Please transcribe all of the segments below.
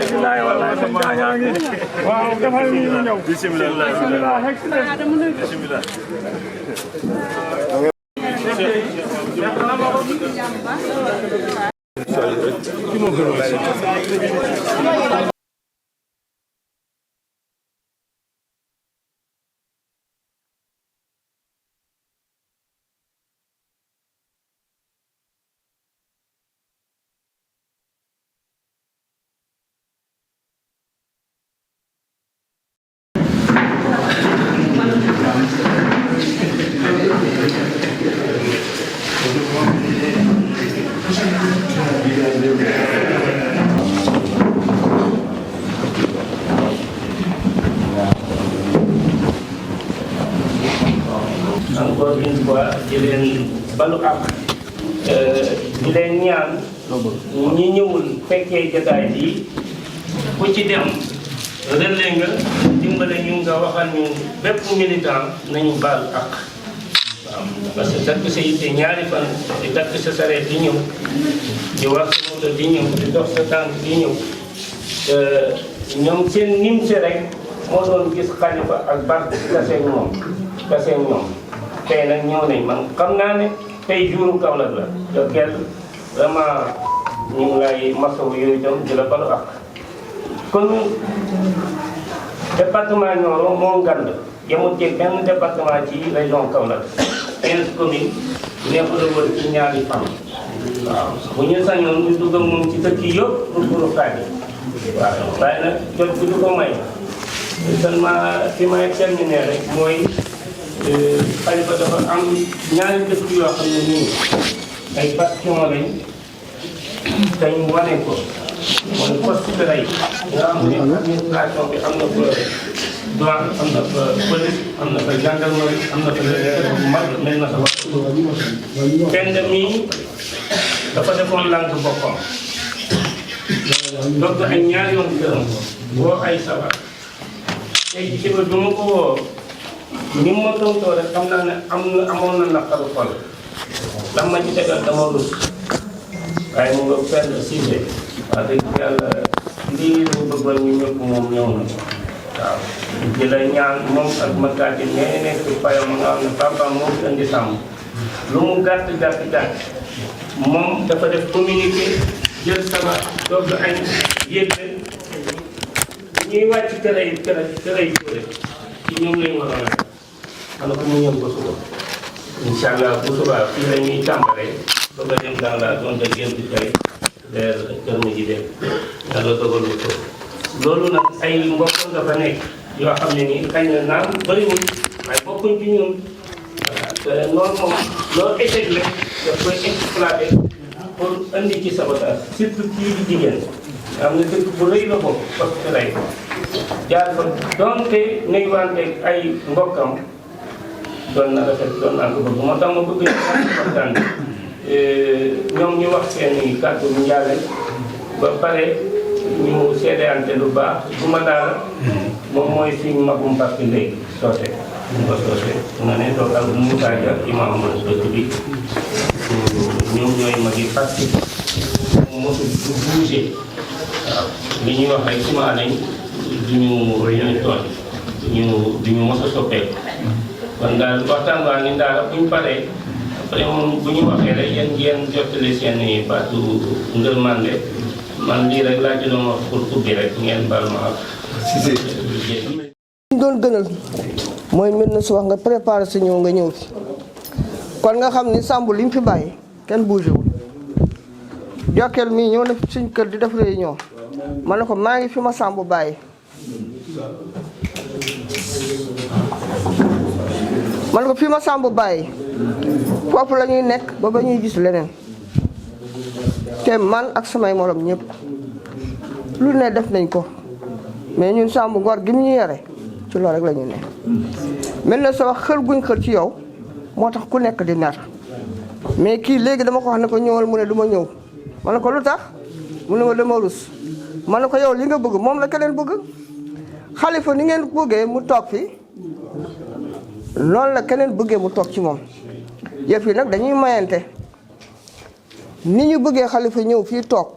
bilaay wallaay sama yaa ngi waaw defal ni ñu ñëw bismillah bismillah encore une fois di leen balu ak di leen ñaan ñi ñëwul fekkee jotaay bi ku ci dem relais nga dimbale ñu nga waxal ñu bépp militant nañu baal ak waaw parce que dakk sa yitte ñaari fan di dakk sa sareet di ñëw di wax sa moto di ñëw di dox sa tànk di ñëw ñoom seen nim si rek moo doon gis Khalifa ak Barth kaseeg ñoom tey nag ñëw nañ man xam naa ne tey jouru Kaolack la te kenn vraiment ñu ngi lay masawu yooyu itam di la balu ak kon département Nioro moo ngand yemul ci benn département ci région Kaolack 15 communes nekkul a wër ci ñaari fan waaw bu ñu sañoon ñu dugg moom ci dëkk yëpp pour kaani waaw waaye nag jot bi du ko may seulement fi may terminer rek mooy Khalifa dafa am ñaari dëkk yoo xam ne nii ay bastion lañ dañ wane ko mooy poste de rey nga xam ne administration bi am na fa douane am na fa police am na fa gendarmerie am na fa bu mag mel na sa wax kenn mii dafa defoon lànk boppam donc ay ñaari yoon këram woo ay sabar tey ci ba du ma ko woo ni ma tontoo rek xam naa ne amoon na naqaru xol la ma ci tegal dama rus waaye mu nga fenn Cissé wax dëgg yàlla lii ñu bëggoon ñu ñëpp moom ñëw na waaw di la ñaan moom ak Makati nee nekk payam nga xam ne papa moo fi indi sàmm lu mu gàtt moom dafa def communiqué jël sama doog añ yëgle ñuy wàcc kër ay Touré ci ñoom lañ waroon a xanaa ko mu ñëw ba suba incha allah bu subaa fii la ñuy tàmbalee soog a dem dans la zone de Gueule Tapée vers Kër Madiabel yàlla dogalu ko loolu nag ay mbokk nga fa nekk yoo xam ne nii xëy na naam bëriwul waaye bokkuñ ci ñun voilà te noonu moom loolu échec la daf koy exploité pour andi ci sabotage surtout kii di jigéen am na dëkk bu rëy la bokk parce que rey jaar fa donte nuy wante ay mbokkam doon na rafet doon naa ko bëgg moo tax ma bëgg ñu waxtaan ñoom ñu wax seen kàddu njaale ba pare ñu seedeante lu baax bu ma daal moom mooy suñu magum parti léegi soote ñu ko soote nga ne toog ak mu taaja imam dëkk bi ñoom ñooy magi parti mosu du bougé waaw li ñuy wax rek suma nañ duñu tooñ duñu mos a soppeeku kon daal waxtaan baa ngi daal buñ paree après moom bu ñu waxee rek yéen jottali seen baatu ngërmande man lii rek laa jëloon wax pour ubbi rek ngeen baal ma ak ñu doon gënal mooy mel na su wax nga préparé sa ñëw nga ñëw fi kon nga xam ni Samb li mu fi bàyyi kenn bougé wul Jokkel mii ñëw na suñ kër di def réunion ma ne ko maa ngi fi ma Samb bàyyi ma ne ko fi ma Samb bàyyi foofu la ñuy nekk ba ba ñuy gis leneen te man ak samay morom ñëpp lu ne def nañ ko mais ñun Samb ngor gi mu ñu yore ci loolu rek la ñu ne mel na sa wax xër guñ xër ci yow moo tax ku nekk di mer mais kii léegi dama ko wax ne ko ñëwal mu ne du ma ñëw ma ne ko lu tax mu ne ma dama rus ma ne ko yow li nga bëgg moom la keneen bëgg Khalifa ni ngeen bëggee mu toog fi loolu la keneen bëggee mu toog ci moom yëf yi nag dañuy mayante ni ñu bëggee Khalifa ñëw fii toog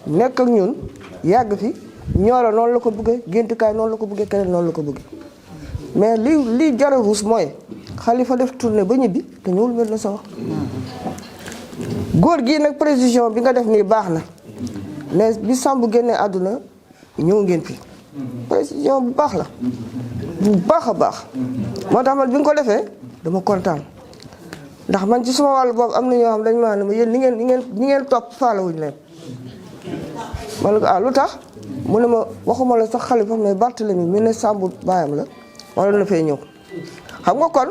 nekk ak ñun yàgg fi Nioro noonu la ko bëggee Géntikaay noonu la ko bëggee keneen noonu la ko bëggee mais li jar a ruus mooy Khalifa def tournée ba ñibbi te ñëwul Médina Sabakh góor gii nag précision bi nga def nii baax na mais bi Samb génnee àdduna ñëw ngeen fi précision bu baax la bu baax a baax moo tax man bi nga ko defee dama kontaan ndax man ci suma wàllu boobu am na ñoo xam dañu ma ne ma yéen ñi ngeen topp faalawuñu leen ma ne ko lu tax mu ne ma waxuma la sax Khalifa mais Barthélemy mi ne Samb baayam la wala na fay ñëw xam nga kon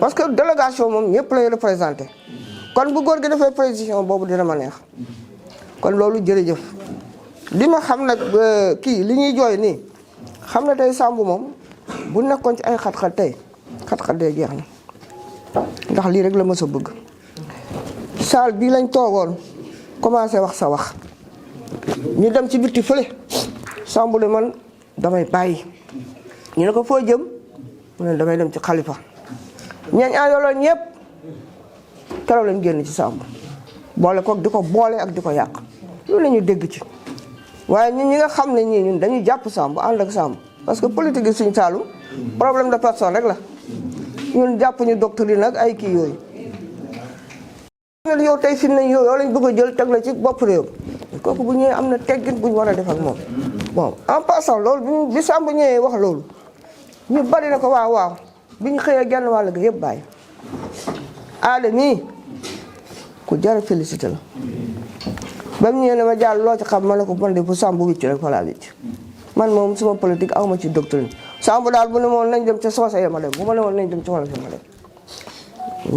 parce que délégation moom ñëpp lay représenté kon bu góor gi defee précision boobu dina ma neex kon loolu jërëjëf li ma xam nag kii li ñuy jooy nii xam na tey Samb moom bu nekkoon ci ay xat-xat tey xat-xat day jeex na ndax lii rek la mës a bëgg saal bii lañ toogoon commencé wax sa wax ñu dem ci bitti fële Samb ne man damay bàyyi ñu ne ko foo jëm mu ne damay dem ci Khalifa ñeeñ ayoloon ñëpp keroog lañ génn ci Samb boole ko di ko boole ak di ko yàq loolu la ñu dégg ci waaye ñun ñi nga xam ne ñii ñun dañuy jàpp Samb ànd ak Samb parce que politique yi suñ saalu problème de personne rek la ñun jàpp ñu doctrine nag ay kii yooyu yow tey fi mu ne yow lañ bëgg a jël teg la ci bopp réew kooku bu ñëwee am na teggin bu ñu war a def ak moom bon en passant loolu bi Samb ñëwee wax loolu ñu bari na ko waaw bi ñu xëyee genn wàll ga yëpp bàyyi aada mii ku jar a félicité la ba mu ñëwee ne ma jàll loo ci xam ma ne ko man de bu Samb wicc rek fa laa wicc man moom suma politique awma ci doctrine Samb daal bu ne moon nañ dem ca soose ya ma dem bu ma ne woon nañ dem ci wala fi ma dem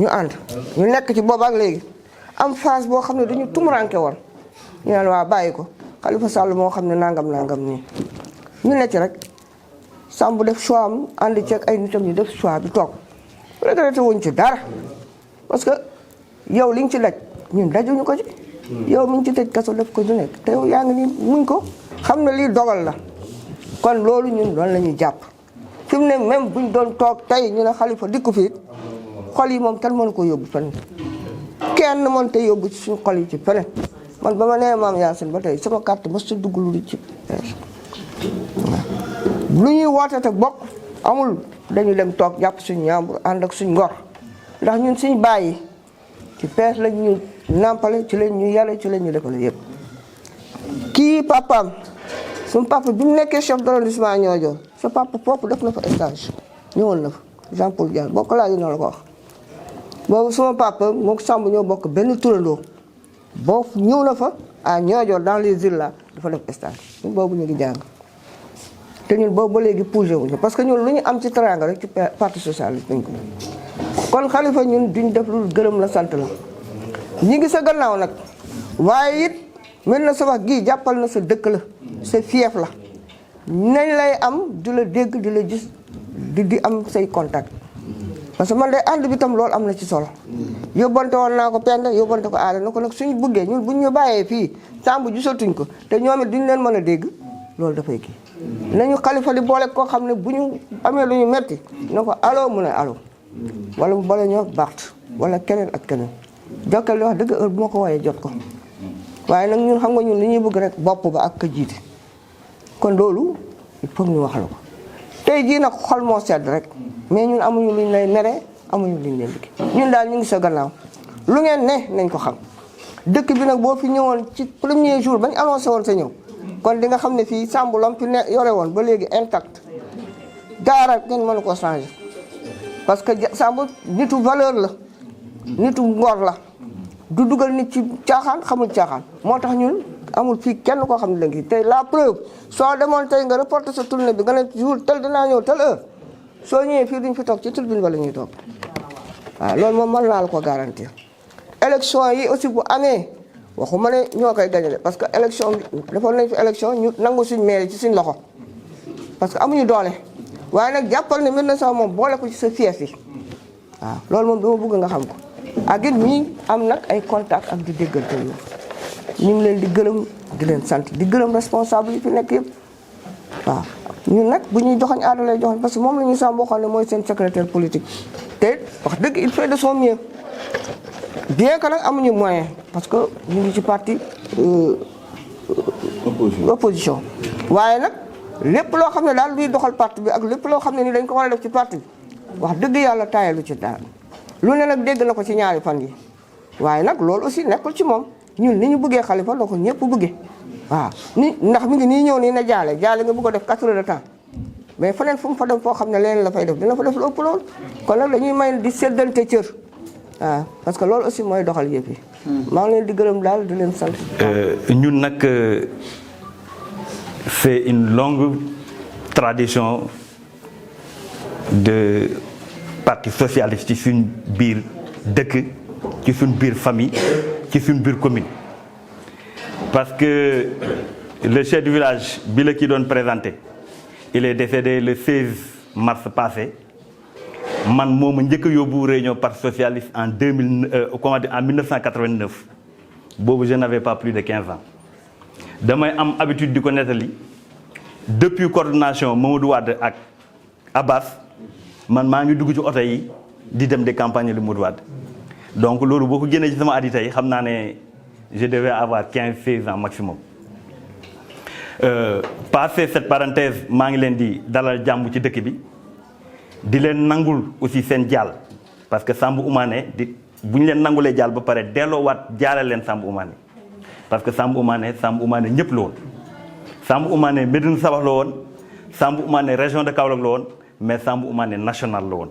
ñu ànd ñu nekk ci boobu ak léegi am phase boo xam ne dañu tumuranke woon ñu naan waa bàyyi ko Khalifa Sall moo xam ne nangam nii ñu nekk rek Samb def choix am ànd ceeg ay nitam ñu def choix bi toog regretté wuñ ci dara parce que yow li nga ci daj ñun dajuñu ko ci yow mi ngi ci tëj kaso def ko ñu nekk te yow yaa ngi nii muñ ko xam ne lii dogal la kon loolu ñun doon la ñuy jàpp fi mu ne même buñ doon toog tey ñu ne Khalifa dikku fii xol yi moom kenn mënu ko yóbbu fenn kenn mën te yóbbu ci suñu xol yi ci feneen man ba ma nee maam Yacine ba tey sama carte ba su dugg lu ci lu ñuy woote te bokk amul dañu dem toog jàpp suñu ñaambur ànd ak suñ ngor ndax ñun suñ bàyyi ci pees lañ ñu nàmpale ci lañ ñu yare ci lañ ñu defale yëpp kii papaam suñu papa bi mu nekkee chef d'arrondissement Niodior sa papa foofu def na fa stage ñëwoon na fa Jean Paul Diane boo ko laajee noonu la ko wax boobu sama papa moom Samb ñoo bokk benn turandoo boobu ñëw na fa à Niodior dans les îles là dafa def stage ñun boobu ñu ngi jàng te ñun boobu ba léegi bougé wuñu parce que ñun lu ñu am ci teranga rek ci parti socialiste nañ ko kon Khalifa ñun duñ def lu gërëm la sant la ñi ngi sa gannaaw nag waaye it Médina Sabakh gii jàppal na sa dëkk la sa fief la nañ lay am di la dégg di la gis di am say contact parce que man de ànd bi tam loolu am na ci solo yóbbante woon naa ko Penda yóbbante ko aada na ko nag suñu bëggee ñun buñ ñu bàyyee fii Samb gisatuñ ko te ñoom it duñ leen mën a dégg loolu dafay kii nañu Khalifa di boole koo xam ne bu ñu amee lu ñu metti na ko allo mu ne allo wala mu boole ñoo Bart wala keneen ak keneen jokkal li wax dëgg heure bu ma ko wooyee jot ko waaye nag ñun xam nga ñun li ñuy bëgg rek bopp ba ak ka jiite kon loolu il faut ñu wax la ko tey jii nag xol moo sedd rek mais ñun amuñu luñ lay mere amuñu luñ leen liggéey ñun daal ñu ngi sa gannaaw lu ngeen ne nañ ko xam dëkk bi nag boo fi ñëwoon ci premier jour bañ annoncé woon sa ñëw kon di nga xam ne fii Samb lam fi ne yore woon ba léegi intact dara kenn mënu ko changé parce que Samb nitu valeur la nitu ngor la du dugal nit ci caaxaan xamul caaxaan moo tax ñun amul fii kenn koo xam ne léegi tey la preuve soo demoon tey nga reporté sa tournée bi nga ne jour tel dinaa ñëw tel heure soo ñëwee fii duñ fi toog ci tribune ba la ñuy toog waaw loolu moom mën naa la ko garantir. élection yi aussi bu amee waxuma ne ñoo koy gagné parce que élection bi defoon nañ fi élection ñu nangu suñ mairie ci suñ loxo parce que amuñu doole waaye nag jàppal ne Médina Sabakh moom boole ko ci sa fief yi waaw loolu moom dama bëgg nga xam ko. ak it ñi am nag ay contact ak di déggante yi ñu ngi leen di gërëm di leen sant di gërëm responsable yi fi nekk yëpp waaw ñun nag bu ñuy joxoñ aada lay joxoñ parce que moom la ñuy Samb waxoon ne mooy seen secrétaire politique te wax dëgg il fait de son mieux bien que nag amuñu moyen parce que ñu ngi ci parti opposition waaye nag lépp loo xam ne daal luy doxal parti bi ak lépp loo xam ne ni dañ ko war a def ci parti bi wax dëgg yàlla taayalu ci daal lu ne nag dégg na ko ci ñaari fan yi waaye nag loolu aussi nekkul ci moom ñun ni ñu bëggee Khalifa la ko ñëpp bëggee waaw ni ndax mi ngi nii ñëw nii na jaale nga bëgg a def 4 heures de temps mais feneen fu mu fa dem foo xam ne leneen la fay def dina fa def lu ëpp loolu kon nag dañuy may di séddante cër waaw parce que loolu aussi mooy doxal yëpp yi maa ngi leen di gërëm daal di leen sant ñun nag c'est une longue tradition de parti socialiste ci suñ biir dëkk ci suñ biir famille ci suñ biir commune parce que le chef du village bi la ki doon présenté il est décédé le 16 mars passé man moo ma njëkk a yóbbu réunion parti socialiste en 1989 boobu je n'avais pas plus de 15 ans damay am habitude di ko nettali depuis coordination Mamadou Wade ak Abbas man maa ngi dugg ci oto yi di dem de campagne lu Mamadou Wade donc loolu boo ko génnee ci sama at yi tey xam naa ne je devais avoir 15-16 ans maximum. Passé cette parenthèse maa ngi leen di dalal jàmm ci dëkk bi di leen nangul aussi seen jaal parce que Sambou Oumane di bu ñu leen nangulee jaal ba pare delloowaat jaale leen Sambou Oumane parce que Sambou Oumane ñëpp la woon. Sambou Oumane Médina Sabakh la woon Sambou Oumane région de Kaolack la woon mais Sambou Oumane national la woon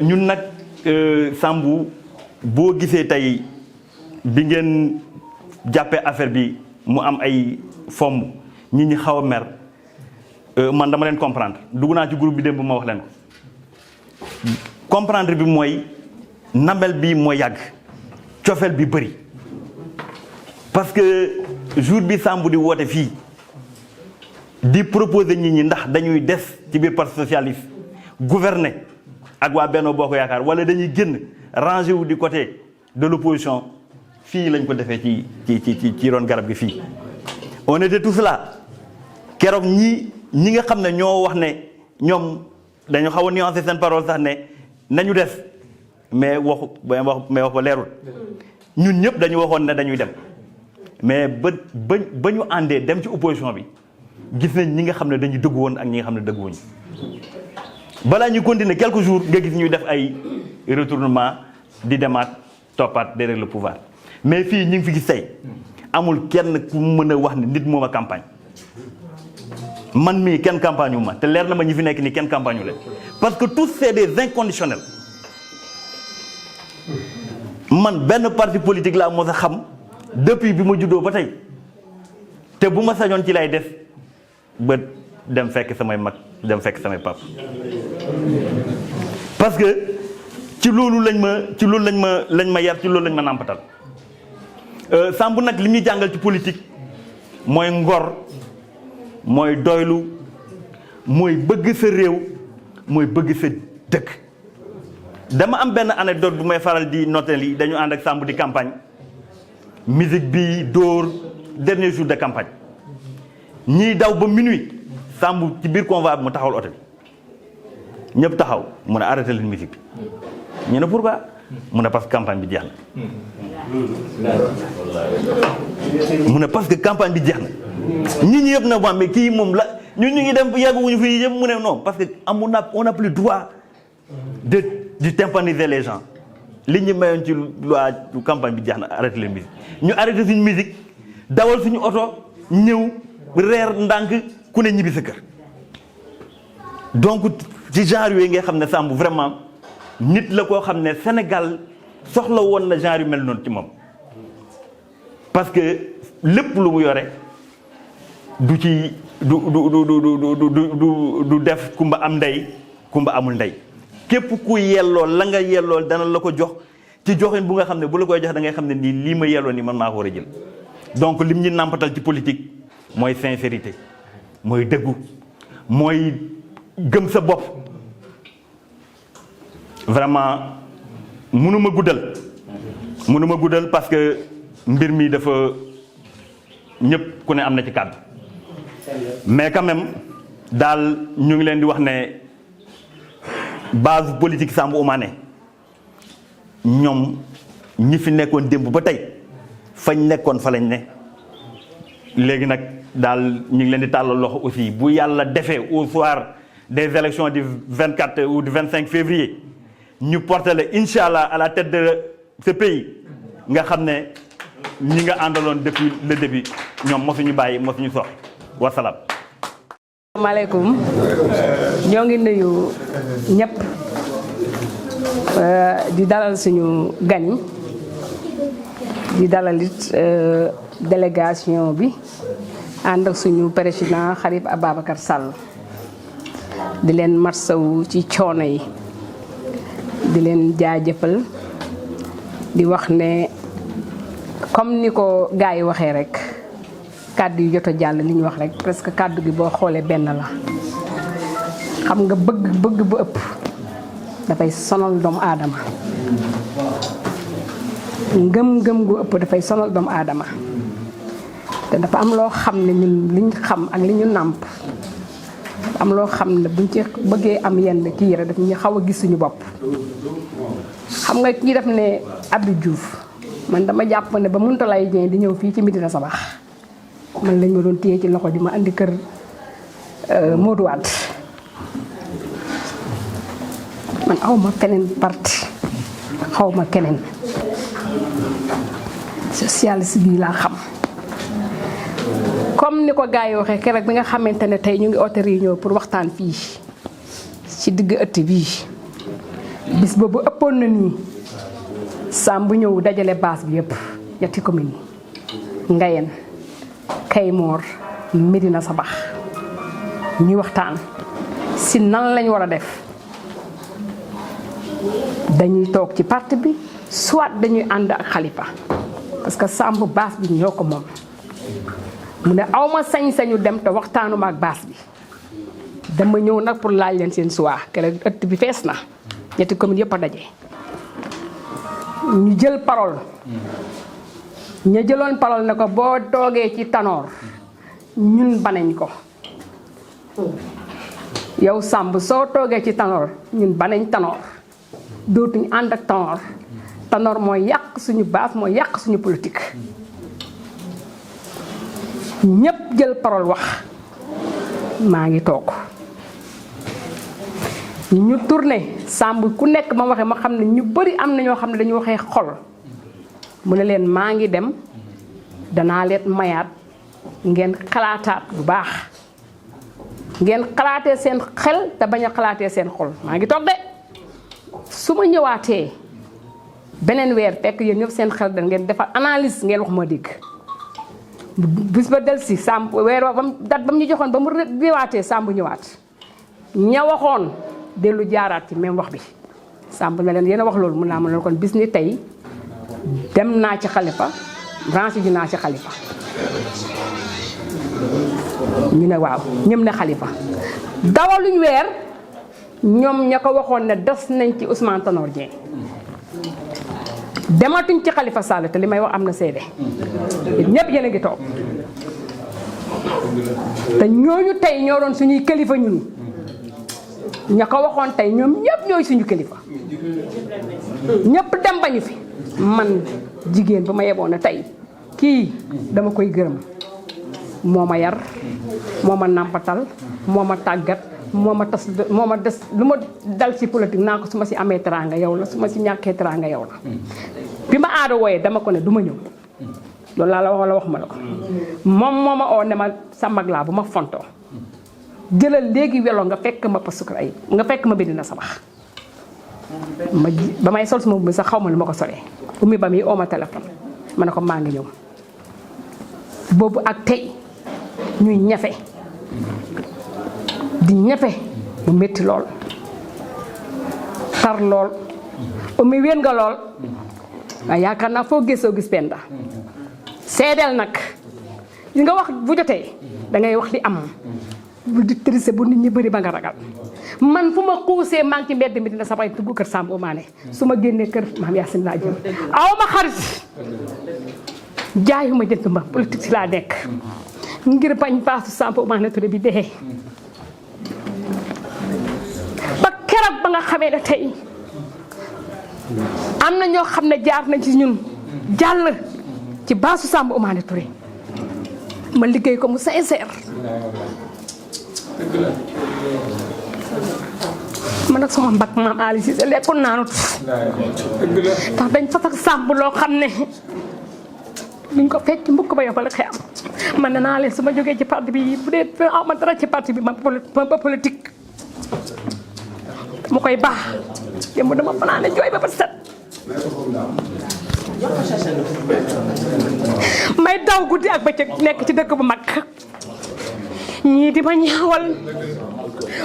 ñun nag Sambou boo gisee tey bi ngeen jàppee affaire bi mu am ay fomm nit ñi xaw a mer man dama leen comprendre dugg naa ci groupe bi démb ma wax leen ko comprendre bi mooy namel bi mooy yàgg cofeel bi bëri parce que jour bi Sambou di woote fii di proposer nit ñi ndax dañuy des ci biir parti socialiste gouverner ak waa Benno Bokk Yaakaar wala dañuy génn ranger wu du côté de l'opposition fii lañ ko defee ci ron garab gi fii on était tous là keroog ñi nga xam ne ñoo wax ne ñoom dañu xaw a nuancer seen parole sax ne nañu des mais wax ba leerul ñun ñëpp dañu waxoon ne dañuy dem mais ba ñu àndee dem ci opposition bi gis nañ ñi nga xam ne dañuy dëggu woon ak ñi nga xam ne dëgguwuñu balaa ñu continuer quelques jours nga gis ñuy def ay retournement di demaat toppaat derrière le pouvoir mais fii ñu ngi fi gis tey amul kenn ku mën a wax ne nit moom a campagne man mii kenn campagne wu ma te leer na ma ñi fi nekk nii kenn campagne wu leen parce que tous c'est des inconditionnels man benn parti politique laa mos a xam depuis bi ma juddoo ba tey te bu ma sañoon ci lay def ba dem fekk samay mag dem fekk samay pap parce que ci loolu lañ ma yar ci loolu lañ ma nàmpatal Sambou nag li muy jàngal ci politique mooy ngor mooy doylu mooy bëgg sa réew mooy bëgg sa dëkk dama am benn anecdote bu may faral di noter yi dañu ànd ak Sambou di campagne musique bi dóor dernier jour de campagne ñiy daw ba minuit Sambou ci biir convoi bi mu taxawal oto bi ñëpp taxaw mu ne arrêté leen musique bi ñu ne pourquoi mu ne parce que campagne bi jeex na mu ne parce que campagne bi jeex na ñi ñi yëpp na waa mais kii moom la ñun ñu ngi dem yàgguwuñu fii yëpp mu ne non parce que on n'a plus droit de tympaniser les gens li ñu mayoon ci loi campagne bi jeex na arrêté leen musique ñu arrêté suñu musique dawal suñu oto ñëw reer ndànk ku ne ñibbi sa kër donc ci genre yooyu nga xam ne Sambou vraiment nit la koo xam ne Sénégal soxla woon na genre yu mel noonu ci moom parce que lépp lu mu yore du ci du def kumba am ndey kumba amul ndey képp ku yelloo la nga yelloo dana la ko jox ci joxin bu nga xam ne bu la koy jox da ngay xam ne nii lii ma yelloo nii man maa ko war a jël donc lim ñu nàmpatal ci politique mooy sincérité mooy dëggu mooy gëm sa bopp vraiment mënuma guddal parce que mbir mi dafa ñëpp ku ne am na ci kàddu mais quand même daal ñu ngi leen di wax ne base politique Sambou Oumane ñoom ñi fi nekkoon démb ba tey fañ nekkoon fa lañ ne léegi nag daal ñu ngi leen di tàllal loxo aussi bu yàlla defee au soir des élections du 24 ou du 25 février ñu porter la incha allah à la tête de ce pays nga xam ne ñi nga àndaloon depuis le début ñoom mosuñu bàyyi mosuñu sox wasalaam. asalaamaaleykum ñoo ngi nuyu ñëpp di dalal suñu gan yi di dalal it délégation bi ànd ak suñu président Khalifa Ababacar Sall di leen marsawu ci coono yi di leen jaajëfal di wax ne comme ni ko gars yi waxee rek kàddu yu jot a jàll li ñu wax rek presque kàddu gi boo xoolee benn la xam nga bëgg bu ëpp dafay sonal doomu aadama ngëm gu ëpp dafay sonal doomu aadama te dafa am loo xam ne ñun liñ xam ak li ñu nàmp am loo xam ne buñ ci bëggee am yenn kii rek daf ñu xaw a gis suñu bopp xam nga kii def ne Abdou Diouf man dama jàpp ne ba Mountakha Dieng di ñëw fii ci Médina Sabakh man lañ ma doon téye ci loxo di ma andi kër Modou Wade man aw ma keneen parti xaw ma keneen socialiste bii laa xam comme ni ko gars yi waxee keroog bi nga xamante ne tey ñu ngi oote réunion pour waxtaan fii ci digg ëtt bii bis boobu ëppoon na nii Samb ñëw dajale base bi yëpp ñetti commune yi Ngayeen Kaymoor Médina Sabakh ñuy waxtaan si nan lañ war a def dañuy toog ci parti bi soit dañuy ànd ak Khalifa parce que Samb base bi ñoo ko moom mu ne awma sañ-sañu dem te waxtaanuma ak base bi dama ñëw nag pour laaj leen seen choix keroog ëtt bi fees na ñetti commune yëpp a daje ñu jël parole ñu jëloon parole ne ko boo toogee ci Tanor ñun banañ ko yow Samb soo toogee ci Tanor ñun banañ Tanor dootuñ ànd ak Tanor Tanor mooy yàq suñu base mooy yàq suñu politique ñépp jël parole wax maa ngi toog ñu tourné Samb ku nekk ma waxee ma xam ne ñu bari am na ñoo xam ne dañu waxee xol mu ne leen maa ngi dem danaa leen mayaat ngeen xalaataat bu baax ngeen xalaatee seen xel te bañ a xalaatee seen xol maa ngi toog de su ma ñëwaatee beneen weer fekk yéen ñëpp seen xel da ngeen defar analyse ngeen wax ma dégg bis ba del si Samb weer wa bam dat ba mu ñu joxoon ba mu ñëwaatee Samb ñëwaat ña waxoon dellu jaaraat ci même wax bi Samb na leen yéen a wax loolu mun naa ma leen kon bis ni tey dem naa ci Khalifa branché ji naa ci Khalifa ñu ne waaw ñëm ne Khalifa dawaluñ weer ñoom ña ko waxoon ne des nañ ci Ousmane Tanor Dieng dematuñ ci Khalifa Sall te li may wax am na seede ñëpp yéen a ngi toog te ñooñu tey ñoo doon suñuy kilifa ñun ña ko waxoon tey ñoom ñëpp ñooy suñu kilifa ñëpp dem bañu fi man jigéen ba ma yeboon ne tey kii dama koy gërëm moo ma yar moo ma nàmpatal moo ma tàggat moo ma tas moo ma des lu ma dal ci politique naa ko su ma si amee teraanga yow la su ma si ñàkkee teraanga yow la bi ma aada wooyee dama ko ne du ma ñëw loolu laa la wax wala wax ma la ko moom moo ma oo ne ma sa mag laa bu ma fontoo jëlal léegi welo nga fekk ma Poste ay nga fekk ma Médina Sabakh ma ba may sol suma bu sax xaw ma lu ma ko solee ummi ba muy oo ma téléphone ma ne ko maa ngi ñëw boobu ak tey ñuy ñafe di ñafe mu métti lool tar lool ummi wéen nga lool waaye yaakaar naa foo gisoo gis Penda seedeel nag li nga wax bu jotee da ngay wax li am bu di triste bu nit ñi bëri ba nga ragal man fu ma xuusee maa ngi ci mbedd mi dina samay tugg kër Samb Omané su ma génnee kër maam Yacine laa jëm aw ma xarit jaayuma jënd ma politique si laa nekk ngir bañ paasu Samb Omané Touré bi dee ba keroog ba nga xamee ne tey am na ñoo xam ne jaar nañ ci ñun jàll ci baasu Samb Omané Touré ma liggéey ko mu sincère man ak sama mbag maam Ali Cissé lekkoon naanut tax dañ fa sax sàmb loo xam ne duñ ko fecc mbukk ba yombal xeam man ne naa leen su ma jógee ci parti bi bu dee aw ma dara ci parti bi ma politique mu koy baax démb dama fanaane jooy ba set may daw guddi ak bëccëg nekk ci dëkk bu mag ñii di ma ñaawal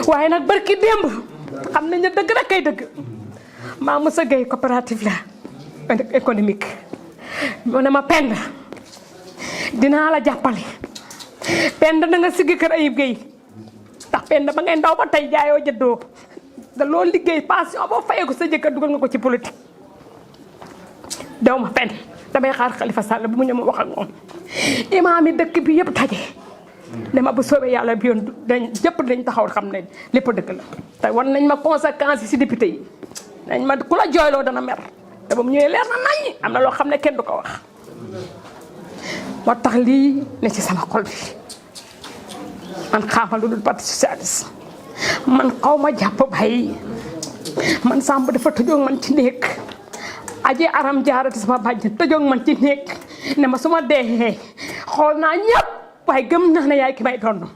waaye nag barki démb xam nañ ne dëgg rek kay dëgg maa Moussa Gueye coopérative la économique mu ne ma Penda dinaa la jàppale Penda da nga siggi kër Ayib Gueye ndax Penda ba ngay ndaw ba tey jaayoo jëddoo da loolu liggéey passion boo fayee ko sa jëkkër dugal nga ko ci politique daw ma fenn damay xaar Khalifa Sall bu mu ñëw ma wax ak moom imaam yi dëkk bi yëpp taje dama bu soobee yàlla bi yoon dañ jëpp dañ taxaw xam ne lépp dëgg la te war nañ ma conséquences yi si député yi nañ ma ku la jooyloo dana mer te ba mu ñëwee leer na nañ am na loo xam ne kenn du ko wax moo tax lii ne ci sama xol bi man xaamal lu dul parti socialiste man xaw ma jàpp bay man Samb dafa tëjoog man ci néeg aji aram jaarati sama bàjj tëjoog man ci néeg ne ma su ma dee xool naa ñëpp waaye gëm naa ne yaay ki may doon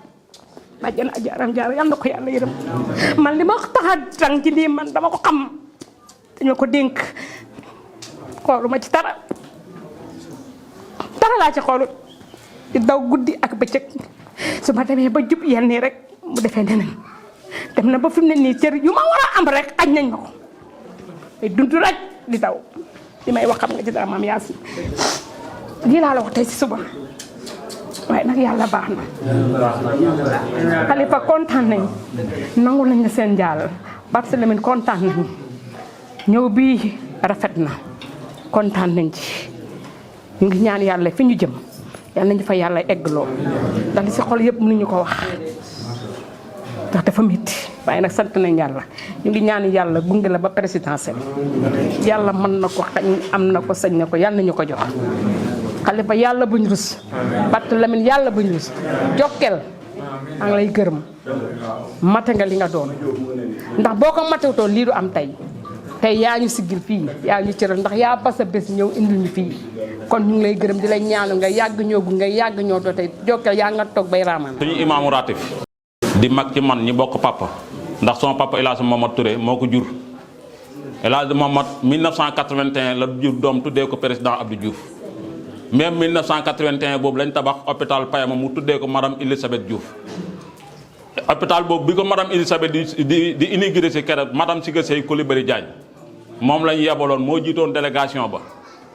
bàjjen aji aram jaar yal na ko yàlla yërëm man li ma tax a dang ci lii man dama ko xam dañoo ko dénk xooluma ci dara laa ci xoolu di daw guddi ak bëccëg su ma demee ba jub yenn nii rek mu defee neneen dem na ba fi mu ne nii cër yu ma war a am rek añ nañ ma ko ay dund rek di daw li may wax xam nga ci dara maam Yaasin lii laa la wax tey si suba waaye nag yàlla baax na Khalifa kontaan nañ nangu nañ la seen jaal Barthélémy kontaan nañ ñëw bii rafet na kontaan nañ ci ñu ngi ñaan yàlla fi ñu jëm yàlla nañu fa yàlla eggloo ndax li si xol yëpp mënuñu ko wax ndax dafa métti waaye nag sant nañ yàlla ñu ngi ñaan yàlla gunge la ba présidentielle yàlla mën na ko xañ am na ko sañ na ko yàlla nañu ko jox Khalifa yàlla buñ rus Barthélémy yàlla buñ rus Jokkel maa ngi lay gërëm mate nga li nga doon ndax boo ko matewutoon lii du am tey yaa ñu siggil fii yaa ñu cëral ndax yaa basa bés ñëw indil ñu fii kon ñu ngi lay gërëm di lay ñaanu nga yàgg ñoo gu nga yàgg ñoo doo tey Jokkel yaa nga toog bay raamaan suñu imaamu ratif di mag ci man ñi bokk papa ndax sama papa El Hadj Momad Touré moo ko jur El Hadj Momad 1981 la jur doom tuddee ko président Abdou Diouf même 1981 boobu lañ tabax hôpital Payama mu tuddee ko madame Elisabeth Diouf hôpital boobu bi ko madame Elisabeth di inauguré si keroog madame Siga Sey Coulibaly Diagne moom lañ yebaloon moo jiitoon délégation ba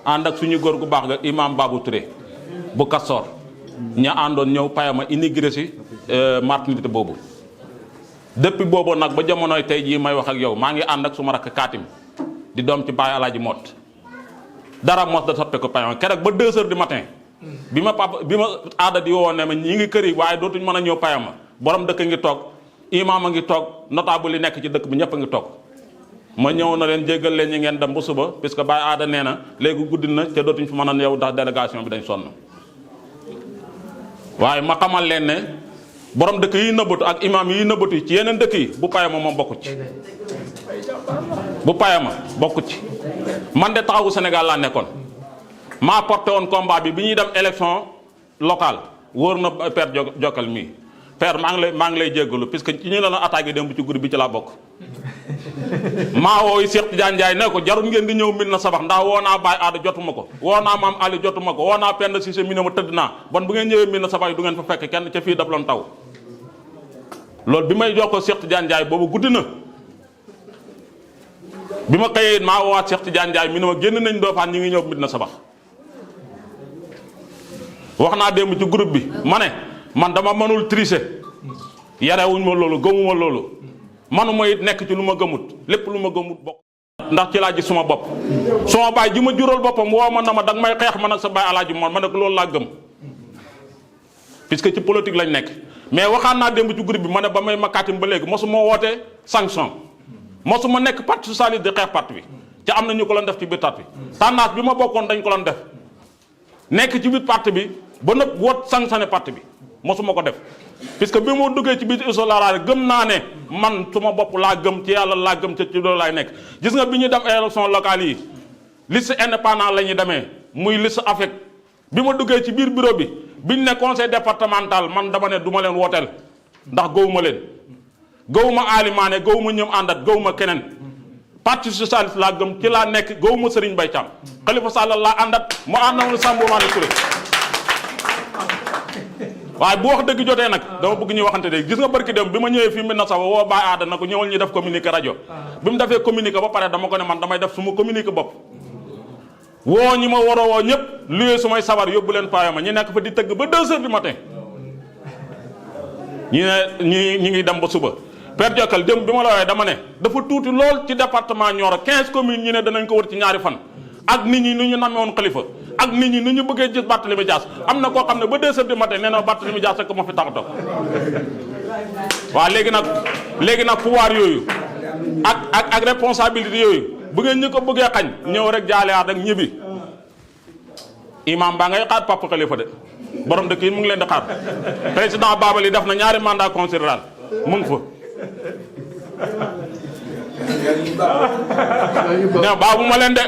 ànd ak suñu góor gu baax ga imam Babou Touré bu Kastoor ña àndoon ñëw Payama inauguré si maternité boobu depuis boobu nag ba jamonoy tey jii may wax ak yow maa ngi ànd ak suma rakk Kaatim di doom ci Baye Alaaji Mot dara mos da soppe ko Payama keroog ba 2 heures du matin bi ma aada di woo ne ma ñi ngi kër yi waaye dootuñ mën a ñëw Payama borom dëkk ngi toog imam a ngi toog notable yi nekk ci dëkk bi ñëpp a ngi toog ma ñëw na leen jéggal leen ñi ngeen dem ba suba puisque Baye aada nee na léegi guddi na te dootuñ fi mën a yow ndax délégation bi dañ sonn waaye ma xamal leen ne borom dëkk yi nëbbatu ak imam yi nëbbatu ci yeneen dëkk yi bu Payama moom bokku ci bu Payama bokku ci man de taxawu Sénégal laa nekkoon maa porté woon combat bi ñuy dem élection locale wóor na père Jokal mii père maa ngi lay jéggalu puisque ci ñu la doon attaqué démb ci groupe bi ci laa bokk maa wooyu Cheikh Tidiane Ndiaye ne ko jarul ngeen di ñëw Médina Sabax ndax woo naa Baye Aada jotuma ko woo naa Maam Ali jotuma ko woo naa Penda Cissé mi ne ma tëdd naa bon bu ngeen ñëwee Médina Sabax du ngeen fa fekk kenn ca fii daf loon taw loolu bi may jox ko Cheikh Tidiane Ndiaye boobu guddi na bi ma xëyee maa woowaat Cheikh Tidiane Ndiaye mi ne ma génn nañ Ndofane ñi ngi ñëw Médina Sabax wax naa démb ci groupe bi ma ne man dama mënul tricher yarewuñ ma loolu gëmuma loolu manuma it nekk ci lu ma gëmut lépp lu ma gëmut bokk ndax ci laa gis suma bopp suma baay ji ma jural boppam woo ma na ma danga may xeex man ak sa baay alaaji moom ma ne ko loolu laa gëm puisque ci politique lañ nekk mais waxaan naa démb ci groupe bi ma ne ba may makaatim ba léegi mosuma wootee sanction mosuma nekk parti socialiste di xeex parti bi ca am na ñu ko doon def ci biir parti bi tendance bi ma bokkoon dañ ko doon def nekk ci biir parti bi ba nëpp woot sanctionné parti bi mosuma ko def puisque bi moo duggee ci biir isolation gëm naa ne man suma bopp laa gëm ci yàlla laa gëm ci loolu laay nekk. gis nga bi ñu dem élection locale yi liste indépendant la ñuy demee muy liste AFEC bi ma duggee ci biir bureau bi biñ ne conseil départemental man dama ne du ma leen wooteel ndax gëwuma leen gëwuma Alimane gëwuma ñoom àndat gëwuma keneen parti socialiste laa gëm ci laa nekk gëwuma Serigne Mbaye Thiam Khalifa Sall laa àndat mu àndoon Sambou Mané Touré waaye bu wax dëgg jotee nag dama bëgg ñuy waxante dégg gis nga barki dem bi ma ñëwee fii na sax woo Baye Aada na ko ñëwal ñu def communiqué rajo bi mu defee communiqué ba pare dama ko ne man damay def suma communiqué bopp woo ñi ma war a woo ñëpp luyee su may sabar yóbbu leen paayama ñi nekk fa di tëgg ba 2 heures du matin ñi ne ñi ngi dem ba suba Père Diokal dem bi ma la waxee dama ne dafa tuuti lool ci département Nioro 15 communes ñi ne danañ ko wër ci ñaari fan ak nit ñi nu ñu namewoon Khalifa ak nit ñi nu ñu bëggee gis Barthélémy Dias am na koo xam ne ba 2 heures du matin nee na Barthélémy Dias rek ma fi tax a toog waaw léegi nag pouvoir yooyu ak responsabilité yooyu bu ngeen ñu ko bëggee xañ ñëw rek jaaleaat rek ñibbi imam baa ngay xaar Papa Khalifa de borom dëkk yi mu ngi leen di xaar président Babali def na ñaari mandat considéral mu ngi fa non baabu ma leen de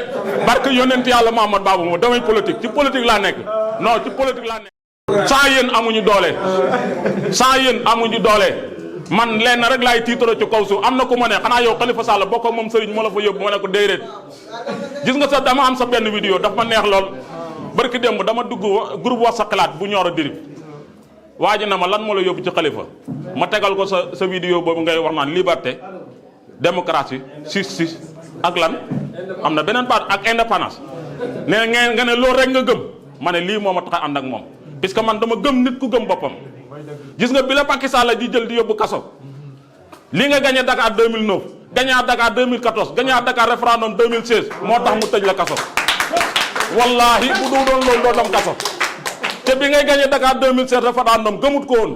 barke yonent yàlla Muhammad baabu ma damay politique ci politique laa nekk non ci politique laa nekk sans yéen amuñu doole man lenn rek laay tiitaro ci kaw suuf am na ku ma ne xanaa yow Khalifa Sall bokk ak moom sëriñ moo la fa yóbbu ma ne ko déedéet gis nga sax dama am sa benn vidéo daf ma neex lool barki démb dama dugg groupe wax sa xalaat bu Nioro dirib waa ji na ma lan moo la yóbbu ci Khalifa ma tegal ko sa vidéo boobu ngay wax naan liberté démocratie justice ak lan am na beneen baat ak indépendance ne nga ne loolu rek nga gëm ma ne lii moo ma tax a ànd ak moom puisque man dama gëm nit ku gëm boppam gis nga bi la Macky Sall di jël di yóbbu kaso lii nga gagné Dakar 2009 gagné Dakar 2014 gagné Dakar référendum 2016 moo tax mu tëj la kaso wallahi bu du doon loolu doo dem kaso te bi ngay gagné Dakar 2016 référendum gëmut ko woon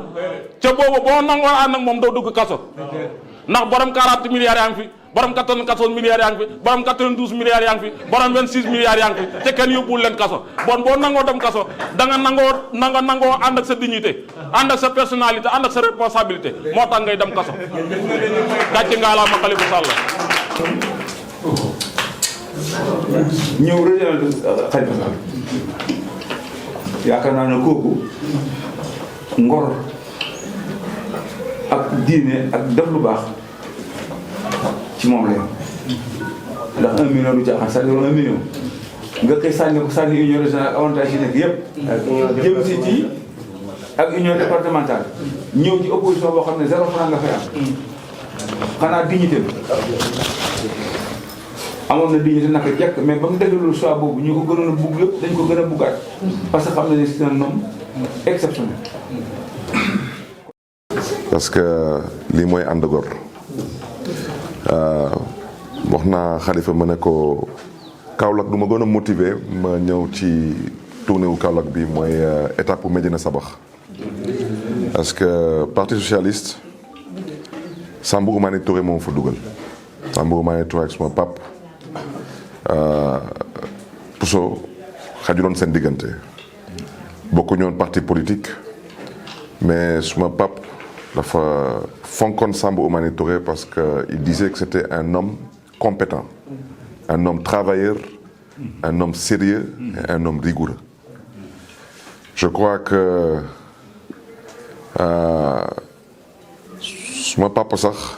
te boobu boo nangoo ànd ak moom doo dugg kaso ndax borom 40 milliards yaa ngi fi borom 94 milliards yaa ngi fi borom 92 milliards yaa ngi fi borom 26 milliards yaa ngi fi te kenn yóbbuwul leen kaso bon boo nangoo dem kaso da nga nangoo ànd ak sa dignité ànd ak sa personnalité ànd ak sa responsabilité moo tax ngay dem kaso gàcce nga la ma Khalifa Sall ñëw rek Khalifa Sall yaakaar naa ne kooku ngor ak diine ak def lu baax ci moom la ndax 1 million du caaxaan c'est-à-dire 1 million nga koy sànni union régionale avantage yi nekk yëpp jëm si ci ak union départementale ñëw ci opposition boo xam ne 0 franc nga fay am xanaa dignité amoon na dignité naka jekk mais ba mu déglu choix boobu ñu ko gënoon a bugg yëpp dañ ko gën a buggaat parce que xam na ne c'est un homme exceptionnel. parce que lii mooy ànd gor wax naa Khalifa ma ne ko Kaolack du ma gën a motiver ma ñëw ci tournée wu Kaolack bi mooy étape bu Médina Sabax parce que parti socialiste Sambou Mané Touré moom fa dugal Sambou Mané Touré ak suma pap Pouso xajuloon seen diggante bokkuñu woon parti politique mais suma pap dafa fonkoon Sambou Mané Touré parce que il disait que c'était un homme compétent, un homme travailleur, un homme sérieux et un homme rigoureux. Je crois que suma papa sax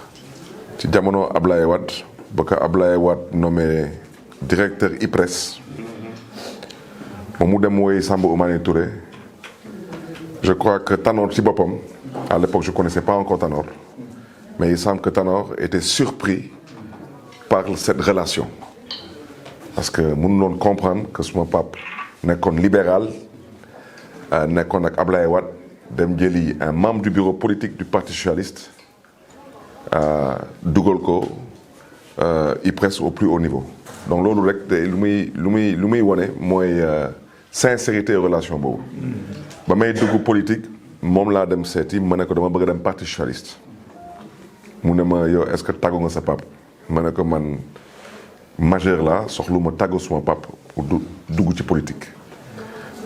ci jamono Ablaye Wade ba ko Ablaye Wade nommé directeur IPRES moom mu dem woy Sambou Mané Touré. Je crois que Tanor ci boppam à l'époque je connaissais pas encore Tanor mais il semble que Tanor était surpris par cette relation parce que mënuloon comprendre que suma pap nekkoon libéral nekkoon ak Ablaye Wade dem jëli un membre du bureau politique du parti socialiste dugal ko IPRES au plus haut niveau donc loolu rek te lu muy wone mooy sincérité relation boobu ba may dugg politique moom laa dem seeti ma ne ko dama bëgg a dem parti socialiste mu ne ma yow est-ce que tàggu nga sa pap ma ne ko man majeur la soxlu ma tàggu suma pap pour dugg ci politique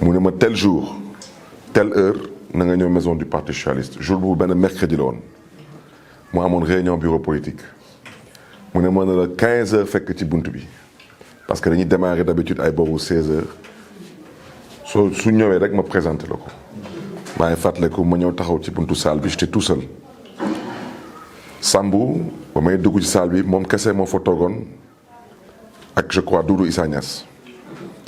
mu ne ma tel jour telle heure na nga ñëw maison du parti socialiste jour bu benn mercredi la woon mu amoon réunion bureau politique mu ne ma ne la 15 heures fekk ci bunt bi parce que dañuy démarrer d'habitude ay booru 16 heures su ñëwee rek ma présenté la ko maa ngi fàttaliku ma ñëw taxaw ci buntu salle bi j'étais tout seul Sambou ba may dugg ci salle bi moom kese moo fa toogoon ak je crois Doudou Issa Niass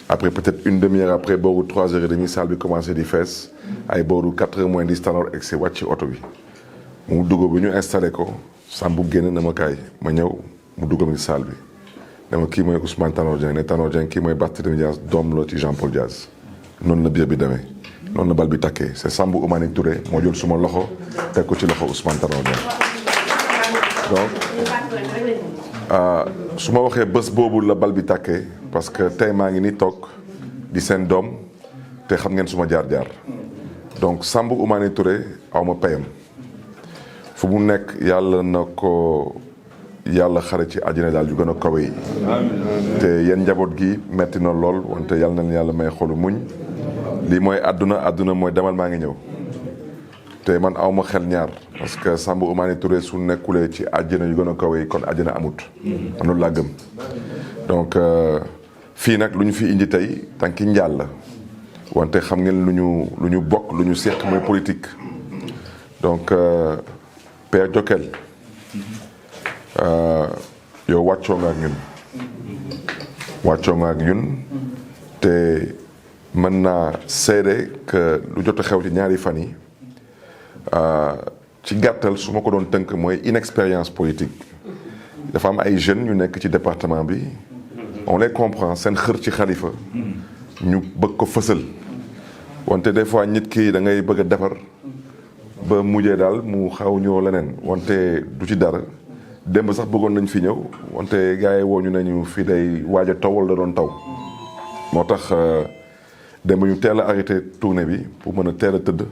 après peut-être une demi-heure après booru 3h30 salle bi commencé di fees ay booru 4h moins 10 Tanor egg si wàcc ci oto bi mu dugg bi ñu installé ko Sambou génn na ma kaay ma ñëw mu duggal ci salle bi ne ma kii mooy Ousmane Tanor Dieng ne Tanor Dieng kii mooy Barthélémy Dias doom la ci Jean-Paul Dias noonu la biir bi demee noonu la bal bi takkee c'est Sambou Oumani Touré moo jël suma loxo teg ko ci loxo Ousmane Tanor Dieng donc su ma waxee bés boobu la bal bi takkee parce que tey maa ngi ni toog di seen doom te xam ngeen suma jaar-jaar donc Sambou Oumani Touré aw ma payam fu mu nekk yàlla na ko yàlla xare ci àjjana daal yu gën a kawe yi te yéen njaboot gi metti na lool wante yàlla na yàlla may xolu muñ lii mooy àdduna mooy demal maa ngi ñëw te man awma xel ñaar parce que Sambou Oumani Touré su nekkulee ci àjjana yu gën a kawe yi kon àjjana amut man loolu laa gëm donc fii nag lu ñu fi indi tey tànki njaal la wante xam ngeen lu ñu bokk lu ñu seq mooy politique donc Père Jokal yow wàccoo nga ak ñun te mën naa seede que lu jot a xew ci ñaari fan yi ci gàttal su ma ko doon tënk mooy inexpérience politique dafa am ay jeunes ñu nekk ci département bi on les comprend seen xër ci Khalifa ñu bëgg ko fësal wante des fois nit ki da ngay bëgg a defar ba mujjee daal mu xaw ñëw leneen wante du ci dara démb sax bëggoon nañ fi ñëw wante gars yi woo ñu nañu fii day waaj a taw wala da doon taw moo tax démb ñu teel a arrêté tournée bi pour mën a teel a tëdd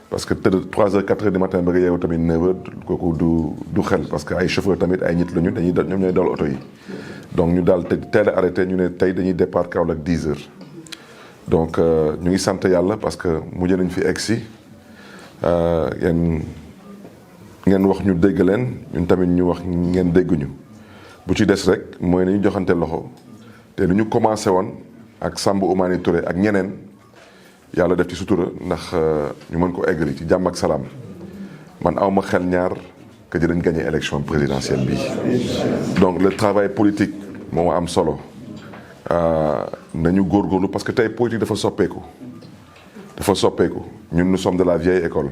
parce que tëdd 3h 4h du matin ba nga yeewu tamit 9h kooku du xel parce que ay chauffeur tamit ay nit lañu ñoom ñooy dawal oto yi donc ñu daal teel a arrêté ñu ne tey dañuy départ Kaolack 10h donc ñu ngi sant yàlla parce que mujj nañ fi egg si ngeen wax ñu dégg leen ñun tamit ñu wax ngeen dégguñu bu ci des rek mooy nañu joxante loxo te lu ñu commencé woon ak Sambou Oumani Touré ak ñeneen yàlla def ci sutura ndax ñu mën ko eggali ci jàmm ak salaam man awma xel ñaar que dinañ gagner élection présidentielle bi donc le travail politique moo am solo nañu góorgóorlu parce que tey politique dafa soppeeku ñun nous sommes de la vieille école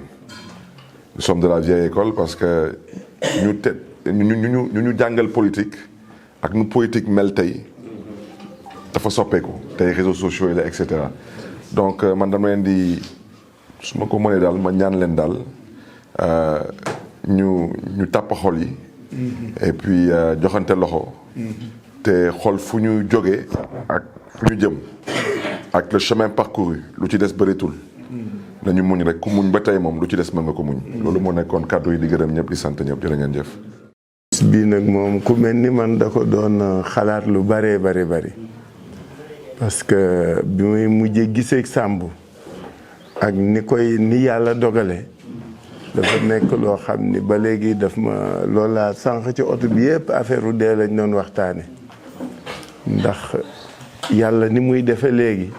parce que ñu jàngal politique ak nu politique mel tey dafa soppeeku tey réseaux sociaux yi la et cetera donc man dama leen di su ma ko mënee daal ma ñaan leen daal ñu tàpp xol yi et puis joxante loxo te xol fu ñu jógee ak fu ñu jëm ak le chemin parcouru lu ci des bëritul nañu muñ rek ku muñ ba tey moom lu ci des mën nga ko muñ loolu moo nekkoon kàddu yi di gërëm ñëpp di sant ñëpp jërë ngeen jëf. bii nag moom ku mel ni man da ko doon xalaat lu bari parce que bi muy mujjee gisee Sambou ak ni yàlla dogale dafa nekk loo xam ni ba léegi daf ma loola sànq ci oto bi yëpp affaire u dee lañ doon waxtaane ndax yàlla ni muy defe léegi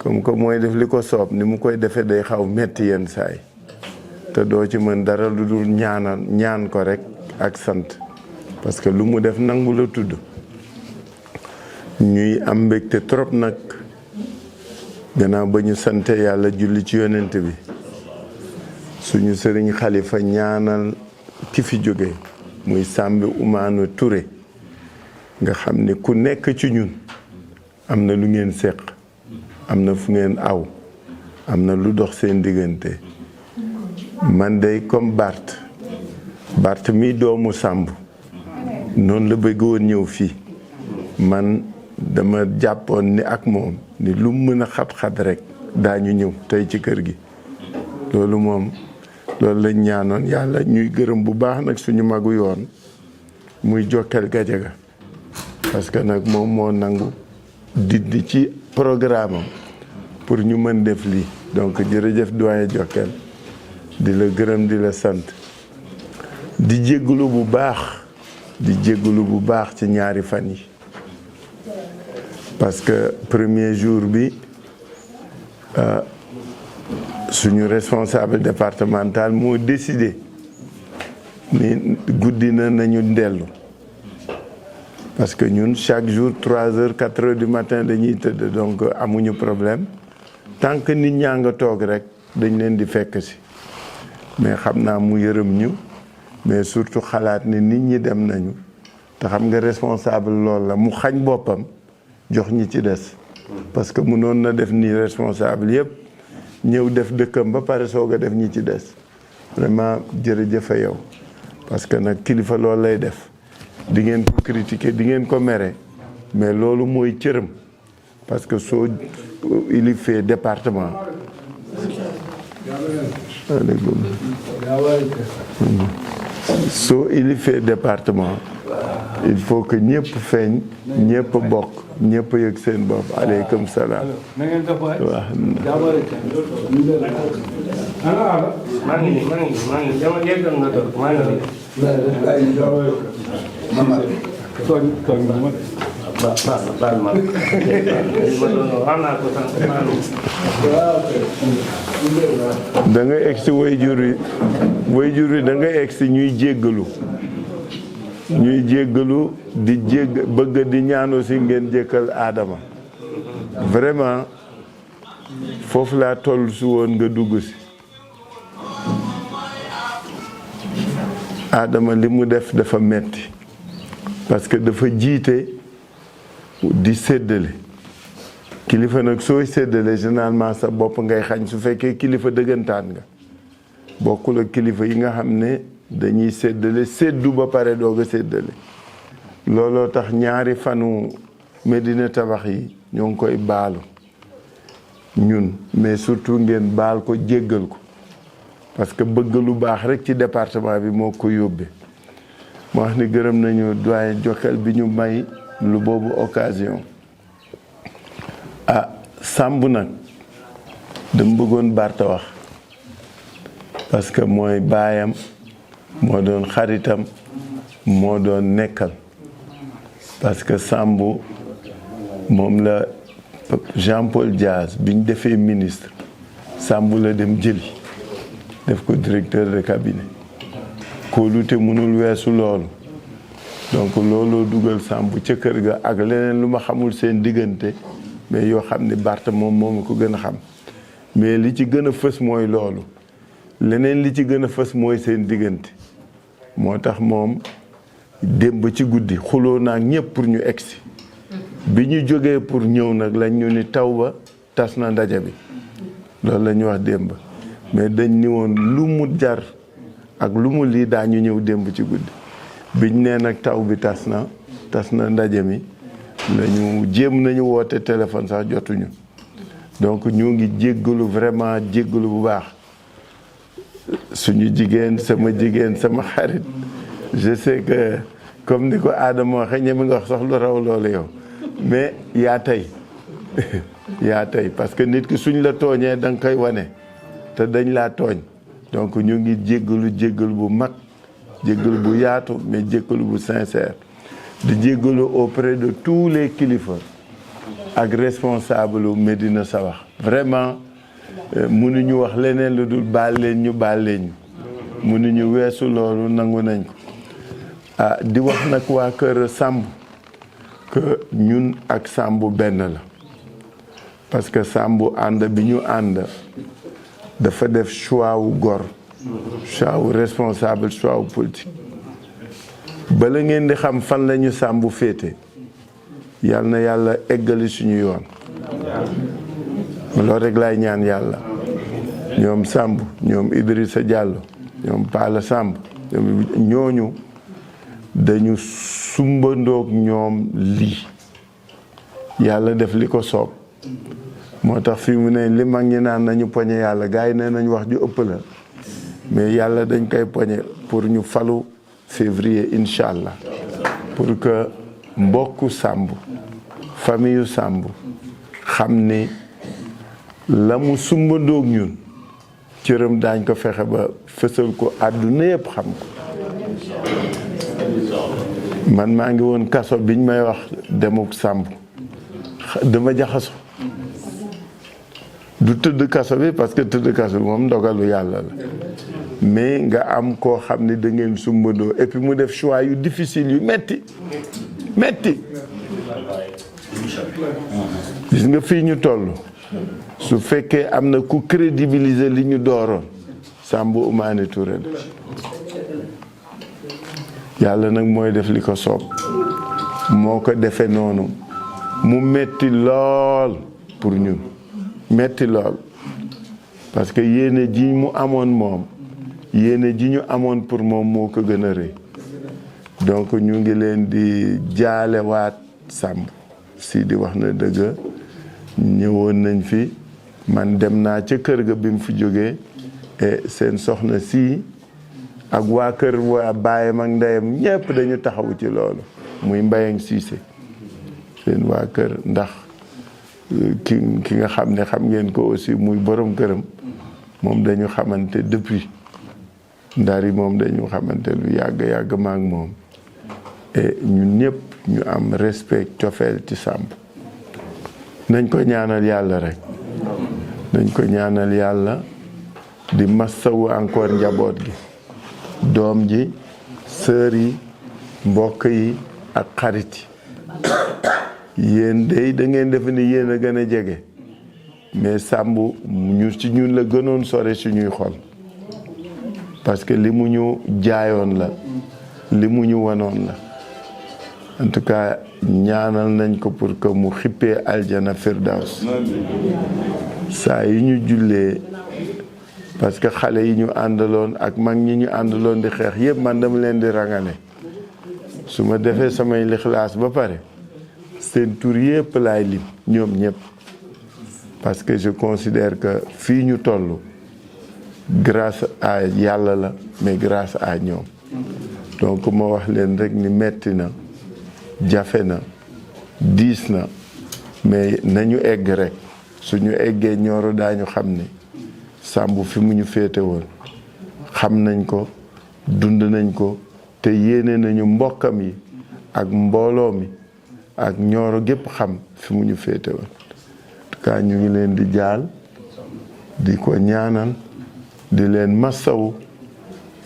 comme que mooy def li ko soob ni mu koy defee day xaw metti yenn saay te doo ci mën dara lu dul ñaan ko rek ak sant parce que lu mu def nangu la tudd ñuy am mbégte trop nag gannaaw ba ñu sante yàlla julli ci yonent bi suñu sëriñ Khalifa ñaanal ki fi jóge muy Sambou Oumani Touré nga xam ni ku nekk ci ñun am na lu ngeen seq am na fu ngeen aw am na lu dox seen diggante man day comme Bart mi doomu Sambou noonu la bëgg woon ñëw fii man dama jàppoon ni ak moom ni lu mën a xat-xat rek daañu ñëw tey ci kër gi loolu lañ ñaanoon yàlla ñuy gërëm bu baax nag suñu magu yoon muy Jokal Gajaga parce que nag moom moo nangu diddi ci programme am pour ñu mën def lii donc jërëjëf doyen Jokal di la gërëm di la sant di jégalu bu baax ci ñaari fan yi parce que premier jour bi suñu responsable départemental moo décidé ni guddi na nañu dellu parce que ñun chaque jour 3 heures 4 heures du matin dañuy tëdd donc amuñu problème tant que nit ñaa nga toog rek dañ leen di fekk si mais xam naa mu yërëm ñu mais surtout xalaat ni nit ñi dem nañu te xam nga responsable loolu la mu xañ boppam jox ñi ci des parce que mënoon na def ni responsable yëpp ñëw def dëkkam ba pare soog a def ñi ci des vraiment jërëjëf yow parce que nag kilifa loolu lay def di ngeen ko critiquer di ngeen ko mere mais loolu mooy cëram parce que soo ilifee département soo ilifee département il faut que ñëpp feeñ ñëpp bokk ñëpp yëg seen bopp aleykum salaam waaw maa ngi dama yeggal nga toog maa ngi baal ma da nga egsi waajur yi da nga egsi ñuy jéggalu bëgg di ñaan aussi ngeen jëkkal Adama vraiment foofu laa toll si woon nga dugg si Adama li mu def dafa metti parce que dafa jiite di séddale kilifa nag sooy séddale généralement sa bopp ngay xañ su fekkee kilifa dëggantaan nga bokkul ak kilifa yi nga xam ne dañuy séddale séddu ba pare doog a séddale looloo tax ñaari fanu Médina Tabax yi ñoo ngi koy baalu ñun mais surtout ngeen baal ko jéggal ko parce que bëgg lu baax rek ci département bi moo ko yóbbee moo wax ni gërëm nañu doyen Jokal bi ñu may lu boobu occasion Samb nag dama bëggoon Barta wax parce que mooy baayam moo doon xaritam moo doon nekkal parce que Samb moom la Jean-Paul Diaz bi ñu defee ministre Samb la dem jëli def ko directeur de cabinet kóolute mënul weesu loolu donc looloo dugal Samb ca kër ga ak leneen lu ma xamul seen diggante mais yoo xam ne Barta moom ko gën a xam mais li ci gën a fës mooy loolu leneen li ci gën a fës mooy seen diggante moo tax moom démb ci guddi xuloo naag ñëpp pour ñu egsi bi ñu jógee pour ñëw nag lañ ñu ni taw ba tas na ndaje bi loolu la ñu wax démb mais dañ ni woon lu mu jar ak lu mu lii daañu ñëw démb ci guddi biñ nee nag taw bi tas na ndaje mi lañu jéem nañu woote téléphone sax jotuñu donc ñu ngi jéggalu vraiment jéggalu bu baax suñu jigéen sama xarit je sais que comme ni ko Adama waxee ñeme nga wax sax lu raw loolu yow mais yaa tey parce que nit ki suñ la tooñee da nga koy wane te dañ laa tooñ donc ñu ngi jéggalu bu mag jéggalu bu yaatu mais jéggalu bu sincère di jéggalu auprès de tous les kilifa ak responsable u Médina Tabax vraiment mënuñu wax leneen lu dul baal leen ñu mënuñu weesu loolu nangu nañ ko di wax nag waa kër Samb que ñun ak Samb benn la parce que Samb ànd bi ñu ànd dafa def choix wu gor choix wu responsable choix wu politique bala ngeen di xam fan lañu Samb féete yal na yàlla eggali suñu yoon loolu rek laay ñaan yàlla ñoom Samb ñoom Idrissa Diallo ñoom Pala Samb ñooñu dañu sumbandoog ñoom lii yàlla def li ko soob moo tax fi mu ne li mag ñi naan nañu poñe yàlla gars yi nee nañ wax ju ëpp la mais yàlla dañ koy poñe pour ñu falu février incha allah pour que mbokku Samb famille yu Samb xam ni la mu sumbandoog ñun cëram daañ ko fexe ba fësal ko àdduna yëpp xam ko. man maa ngi woon kaso biñ may wax demuk Samb dama jaxaso du tëdd kaso bi parce que tëdd kaso bi moom ndogalu yàlla la mais nga am koo xam ne da ngeen sumbandoo et puis mu def choix yu difficile yu metti gis nga fii ñu toll su fekkee am na ku crédibiliser li ñu dooroon Sambou Oumane Touré la yàlla nag mooy def li ko soob moo ko defee noonu mu metti lool pour ñun metti lool parce que yéene ji mu amoon moom yéene ji ñu amoon pour moom moo ko gën a rëy donc ñu ngi leen di jaalewaat Samb si di wax na dëgg ñëwoon nañ fi man dem naa ca kër ga bi mu fi jógee et seen soxna si ak waa kër waa baayam ak ndeyam ñëpp dañu taxawu ci loolu muy Mbayang Cissé seen waa kër ndax ki nga xam ne xam ngeen ko aussi muy borom këram moom dañu xamante depuis Ndari moom dañu xamante lu yàgg maak moom et ñun ñëpp ñu am respect cofeel ci Samb nañ ko ñaanal yàlla rek nañ ko ñaanal yàlla di massawu encore njaboot gi doom ji sœur yi mbokk yi ak xarit yi yéen day da ngeen defe ni yéen a gën a jege mais Samb ñu ci ñun la gënoon sore suñuy xol parce que li mu ñu jaayoon la li mu ñu wanoon la en tout cas ñaanal nañ ko pour que mu xippee aljana firdaws saa yi ñu jullee parce que xale yi ñu àndaloon ak mag ñi ñu àndaloon di xeex yëpp man dama leen di rangale su ma defee samay lixlaas ba pare seen tur yëpp laay lim ñoom ñëpp parce que je considère que fii ñu toll grâce à yàlla la mais grâce à ñoom donc ma wax leen rek ni metti na jafe na diis na mais nañu egg rek suñu eggee Nioro daañu xam ne Samb fi mu ñu féete woon xam nañ ko dund nañ ko te yéene nañu mbokkam yi ak mbooloo mi ak Nioro gépp xam fi mu ñu féete woon en tout cas ñu ngi leen di jaal di ko ñaanal di leen massawu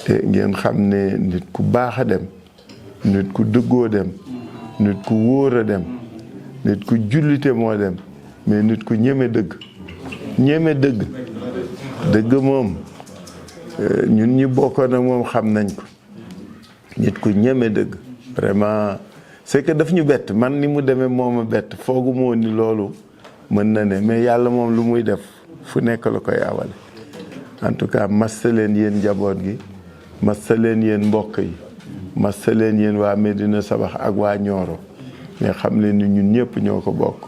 te ngeen xam ne nit ku baax a dem nit ku dëggoo dem nit ku wóor a dem nit ku jullite moo dem mais nit ku ñeme dëgg dëgg moom ñun ñi bokkoon ak moom xam nañ ko nit ku ñeme dëgg vraiment c'est que daf ñu bett man ni mu demee moom a bett foogu moo ni loolu mën na ne mais yàlla moom lu muy def fu nekk la koy awale en tout cas massa leen yéen njaboot gi massa leen yéen mbokk yi massa leen yéen waa Médina Sabax ak waa Nioro mais xam leen ni ñun ñëpp ñoo ko bokk